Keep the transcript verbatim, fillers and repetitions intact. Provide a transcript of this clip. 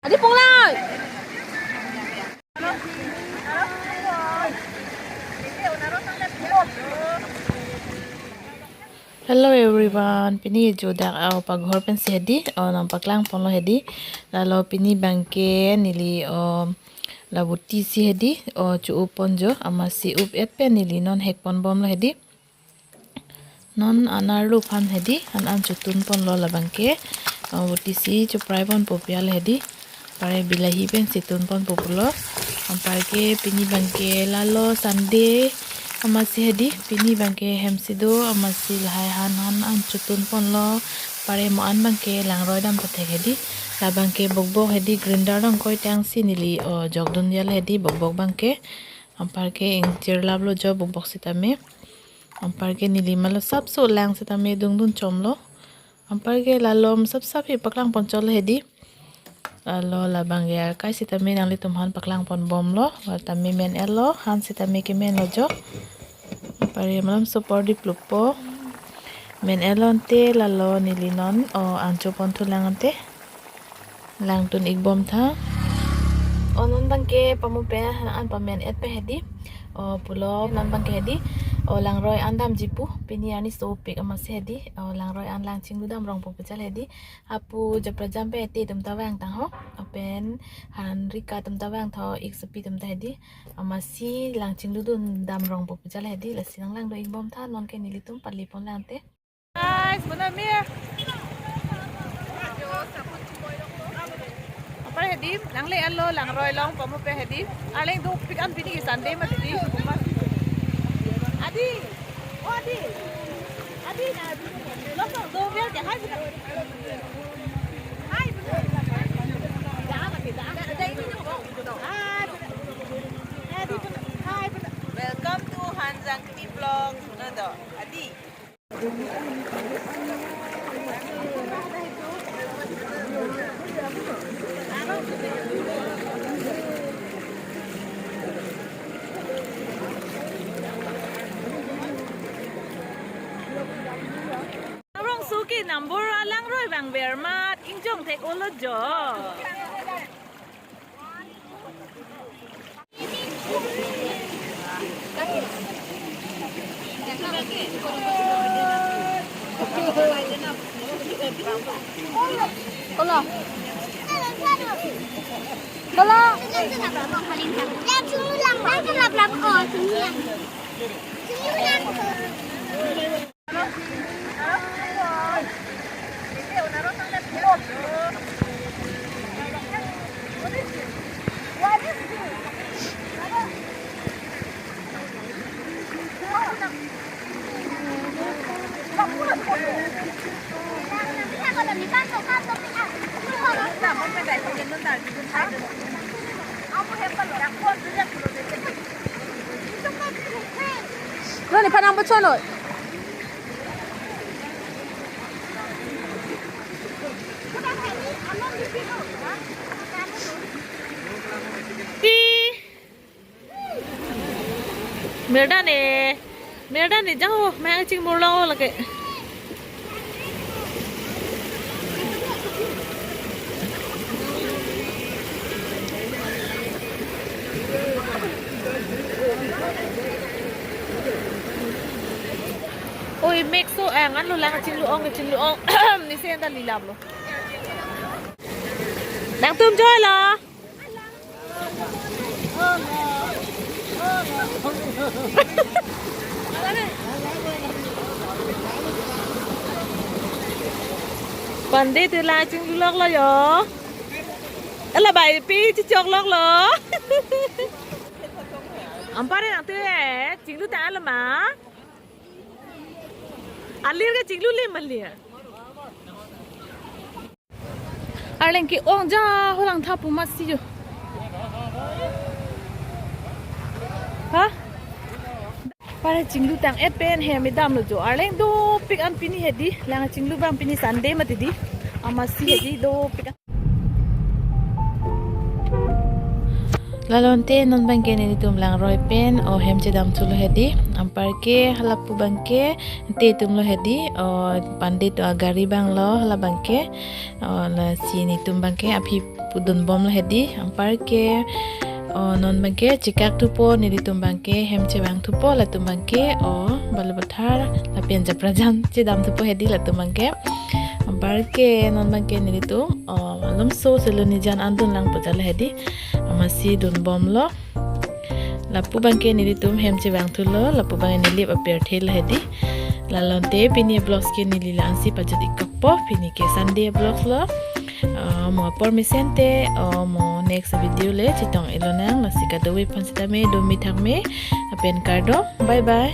Adi punglai. Hello everyone, pini jo dak au paghor pensi hedi, o nangpaklang ponlo hedi. Lalo pini abangke neli o la voti si hedi, o cho-up pon jo, amatsi up-et pen neli non hek pon bomlo hedi. Non an arlo aphan hedi, an an chotun ponlo labangke, o voti si choprai ponpo pi-al hedi. Pare bilahi pensi tun ponpo pulo. Anparke pini abangke lalo Sunday amatsi hedi, pini abangke hem si do amatsi lahai han han an chotun ponlo. Pare mo an abangke langroi dam pathek hedi. Labangke bokbok hedi, grinder dong koi tangsi neli o jokdun yal hedi bokbok abangke. Anparke ingchir laplo jo bokbok sitame. Anparke neli malo sapso lang sitame dungdun chomlo. Anparke lalom sapsap hi paklang pon cholo hedi. Lalo labangke arkai sitame nanglitum aphan paklang pon bomlo. Vartame men-etlo, han sitame kemenlo jo. Pare malom sopor di plupo. Men-etlo ante lalo neli non o an cho pon thulang ante. Langtun ik bomtha. O non abangke pamu pen an pamen-et pen hedi. O pulo non abangke hedi. O langroi an damji pu. Pini arni sopik amatsi hedi. O langroi an lang chinglu dam rongpo pu chal hedi. Apu japrajam pen ete atum ta vangtang ho. Lapen hanrika atum ta vangtha ho, ik sopi atum ta hedi. Amatsi lang chinglu dun dam rongpo pu chal hedi. Lasi nanglang do ik bomtha, nonke nelitum pali pon lang ante. Guys, muna mir. Apar hedi, nangle-etlo, langroi along pamu pen hedi. Arleng dopik an pini ke Sunday mati di. Adi. O Adi. Adi na. Lo so, do mir ke hai. Hai. Hai. Welcome to Hanjangkni Vlogs, muna do. Adi. Arong suki nambur alangroi abang vermat ingjong thek olo jo. Kola. Kola. Lo nephan nangpachonoi. Ti. Mirdan e. Mirdan e, jaho, mai chingmur lo lake. Oi, mek so ang, anlo lang chinglu ong, chinglu ong. Ni se anta lilap lo. Nangtum joilo. Pande te la chinglulok lo jo. Ela bai pi chichok lok lo. Ampare nangtum chinglu ta lama. Alir ke chinglu le malir. Arleng ke-ong jaho lang tha pu masi jo. Ha? Pare chinglu tang-et pen hem damlo jo. Arleng dopik an pini hedi. Lang chinglu abang pini Sunday mati di. Amatsi hedi dopik an. Lalonte non abangke nelitum langroi pen o hem chedam thulo hedi. Anparke halapu abangke te atum lo hedi, o pandit o agari abang lo hala abangke. O lasi nelitum abangke aphi pudun bomlo hedi. Anparke o non abangke chekak thupo, nelitum abangke hem chevang thupo, latum abangke o Balupathar lapen Japrajan chedam thupo hedi latum abangke. Anparke non abangke nelitum o alomso selo nijan andun lang pajal hedi. Amatsi dun bomlo. Lapu abangke nelitum hem chevang thulo, lapu abangke nelip apirthe lo hedi. Lalonte pini vlogs ke neli la-ansi pajut-ik kokpo, pini ke Sunday vlogs lo. Ah, mo apor mesen te, o mo next video le chetong-ik lonang, lasi kadokave aphan sitame, do me thak me, lapen kardom, bye bye.